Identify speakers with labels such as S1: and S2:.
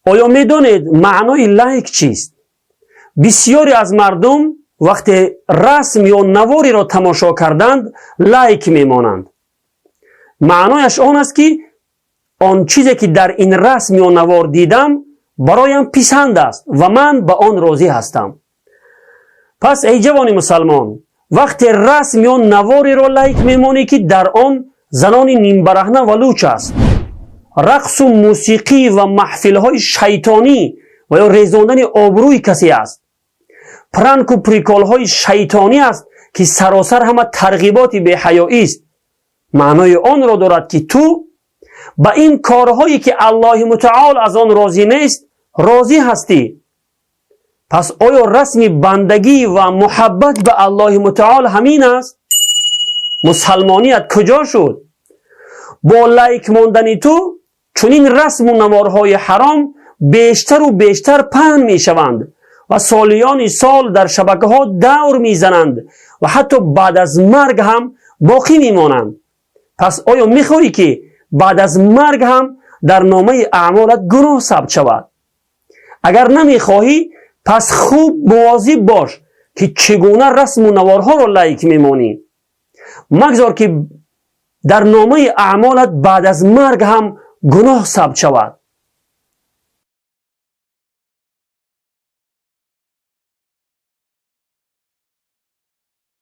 S1: Оё медонед, маънои лайк чист? Бисёре аз мардум вақте расм ё навориро тамошо карданд, лайк мемонанд. Маънояш он аст, ки он чизе, ки дар ин расм ё навор дидам, бароям писанд аст ва ман ба он розӣ ҳастам. Пас, эй ҷавони мусалмон, вақте расм ё навориро лайк мемонӣ, ки дар он занони нимбараҳна ва луч аст, рақсу мусиқӣ ва маҳфилҳои шайтонӣ ва ё резондани обрӯи касе аст, пранку приколҳои шайтонӣ аст, ки саросар ҳама тарғиботи беҳаёист, маънои онро дорад, ки ту ба ин корҳое, ки Аллоҳи мутаол аз он розӣ нест, розӣ ҳастӣ. Пас оё расми бандагӣ ва муҳаббат ба Аллоҳи мутаол ҳамин аст? Мусалмоният куҷо шуд? Бо лайк мондани ту чунин расму наворҳои ҳаром бештару бештар паҳн мешаванд ва солиёни сол дар шабакаҳо давр мезананд ва ҳатто баъд аз марг ҳам боқӣ мемонанд. Пас оё мехоҳӣ, ки баъд аз марг ҳам дар номаи аъмолат гуноҳ сабт шавад? Агар намехоҳӣ, пас хуб мувозиб бош, ки чӣ гуна расму наворҳоро лайк мемонӣ. Магзор, ки дар номаи аъмолат баъд аз марг ҳам гуноҳ сабт шавад.